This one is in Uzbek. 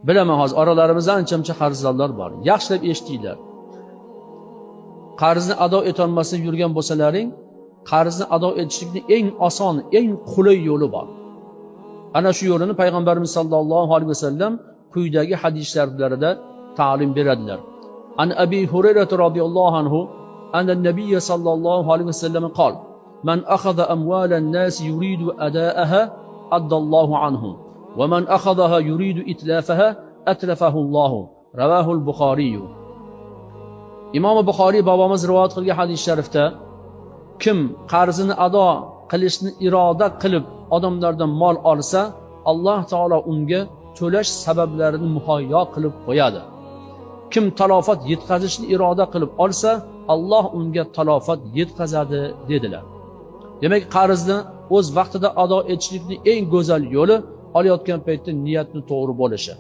Bilaman, hozir oralarimizda ancha-muncha qarzdorlar bor. Yaxshilab eshitinglar. Qarzni ado etolmasdan yurgan bo'lsalaring, qarzni ado etishlikning eng oson, eng qulay yo'li bor. Ana shu yo'lini payg'ambarimiz sallallohu alayhi vasallam quyidagi hadis shariflarida ta'lim beradilar. An Abi Hurayra radhiyallohu anhu anna nabiyya sallallohu alayhi vasallam qol: Man akhadha amwalan nas yuridu adaaha addallohu anhu va man akhadhaha yuridu itlafaha atlafahu Alloh. Rawahu al-Bukhariy. Imom Buxoriy bobomiz rivoyat qilgan hadis sharifda kim qarzini ado qilishni iroda qilib odamlardan mol olsa, Alloh taolo unga to'lash sabablarini muhayyo qilib qo'yadi. Kim talofat yetkazishni iroda qilib olsa, Alloh unga talofat yetkazadi dedilar. Demak, qarzni o'z vaqtida ado etishlikning eng go'zal yo'li olayotgan paytda niyatni to'g'ri bo'lishi.